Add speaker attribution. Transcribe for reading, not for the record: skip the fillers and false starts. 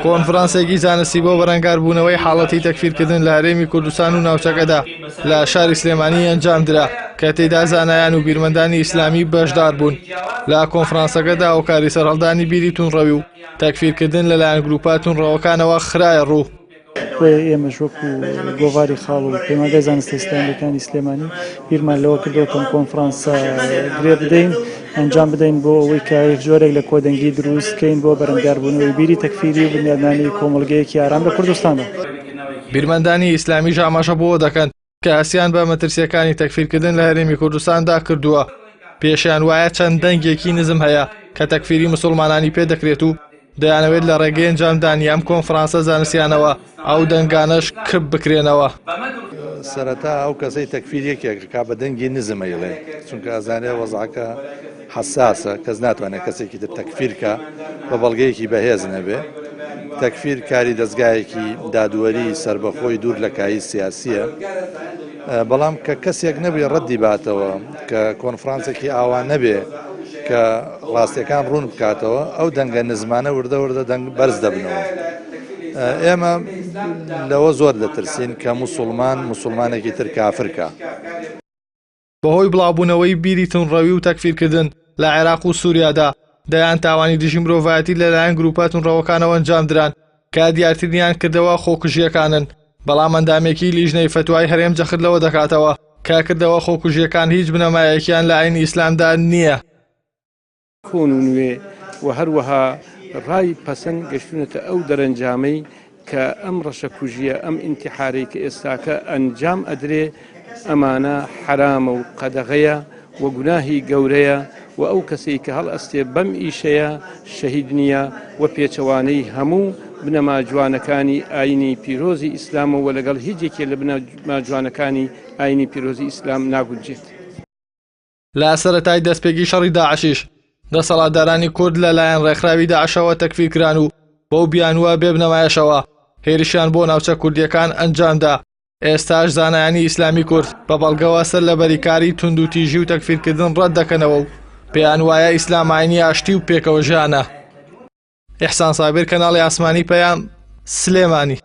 Speaker 1: کۆنفرانسێکی زانستی بۆ بەرەنگاربوونەوەی حاڵەتی تەکفیرکردن لە هەرێمی کوردستان و ناوچەکەدا لە شاری سلێمانی ئەنجامدرا کە تێیدا زانایان و بیرمەندانی ئیسلامی بەشدار بوون. لە کۆنفرانسەکەدا هۆکاری سەرهەڵدانی بیری توندڕەوی و تەکفیرکردن لەلایەن گروپە توندڕەوەکانەوە خرایە ڕوو.
Speaker 2: بۆیە ئێمەش وەکو گۆڤاری خاڵ و پەیمانگای زانستە ئیسلامییەکانی سلێمانی بیرمان لەوە کردەوە کە ئەم کۆنفرانسە گرێ بدەین ئەنجام بدەین بۆ ئەوەی کە جۆرێک لە کۆدەنگی دروست کەین بۆ بەرەنگاربوونەوەی بیری تەکفیری و بنیادنانی کۆمەڵگەیەکی ئارام لە کوردستاندا.
Speaker 1: بیرمەندانی ئیسلامیش ئاماژە بەوە دەکەن کە هەستیان بە مەترسییەکانی تەکفیرکردن لە هەرێمی کوردستاندا کردووە، پێشیان وایە چەند دەنگێکی نزم هەیە کە تەکفیری مسوڵمانانی پێ دەکرێت و دەیانەوێت لە ڕێگەی ئەنجامدانی ئەم کۆنفرانسە زانستیانەوە ئەو دەنگانەش کپ بکرێنەوە.
Speaker 3: سەرەتا ئەو کەسەی تەکفیر یەکێک ئەکا بە دەنگی نزم ئەیڵێ چونکە ئەزانێ وەزعەکە حەساسە کەس ناتوانێت کەسێکی تر تەکفیر کا بە بەڵگەیەکی بەهێز نەبێ. تەکفیر کاری دەزگایەکی دادوەری سەربەخۆی دوور لە کایی سیاسیە. بەڵام کە کەسێک نەبێ ڕەدی باتەوە کە کۆنفرانسێکی ئاوا نەبێ کە ڕاستیەکان ڕوون بکاتەوە ئەو دەنگە نزمانە وردە وردە دەنگ بەرز دەبنەوە. ئێمە لەوە زۆر دەترسین کە موسڵمان موسڵمانێکی تر کافر کا.
Speaker 1: بەهۆی بڵاوبوونەوەی بیری توندڕەوی و تەکفیرکردن لە عێراق و سووریادا، دەیان تاوانی دژی مرۆڤایەتی لەلایەن گرووپە توندڕەوەکانەوە ئەنجامدران کە دیارترینیان کردەوە خۆکوژییەکانن، بەڵام ئەندامێکی لیژنەی فەتوای هەرێم جەخت لەوە دەکاتەوە کە کردەوە خۆکوژییەکان هیچ بنەمایەکیان لە ئاینی ئیسلامدا نییە.
Speaker 4: کۆن و نوێ و هەروەها ڕای پەسەند گەشتوونەتە ئەو دەرەنجامەی کە ئەم ڕەشەکوژییە، ئەم ئینتیحارەی کە ئێستاکە ئەنجام ئەدرێ ئەمانە حەرامە و قەدەغەیە و گوناهی گەورەیە و ئەو کەسەی کە هەڵئەستێ بەم ئیشەیە شەهید نییە و پێچەوانەی هەموو بنەما جوانەکانی ئاینی پیرۆزی ئیسلامە و لەگەڵ هیچ یەکێ لە بنەما جوانەکانی ئاینی پیرۆزی ئیسلام ناگونجێت.
Speaker 1: لە سەرەتای دەستپێکی شەڕی داعشیش دەسەڵاتدارانی کورد لەلایەن ڕێکخراوی داعشەوە تەکفیر کران و بەو بیانووە بێ بنەمایەشەوە هێرشیان بۆ ناوچە کوردییەکان ئەنجامدا، ئێستاش زانایانی ئیسلامی کورد بە بەڵگەوە سەر لە بەریکاری توندوتیژی و تەکفیرکردن ڕەت دەکەنەوە و پێیان وایە ئیسلام ئاینی ئاشتی و پێکەوەژیانە. ئیحسان سابیر کەناڵی ئاسمانی پەیام، سلێمانی.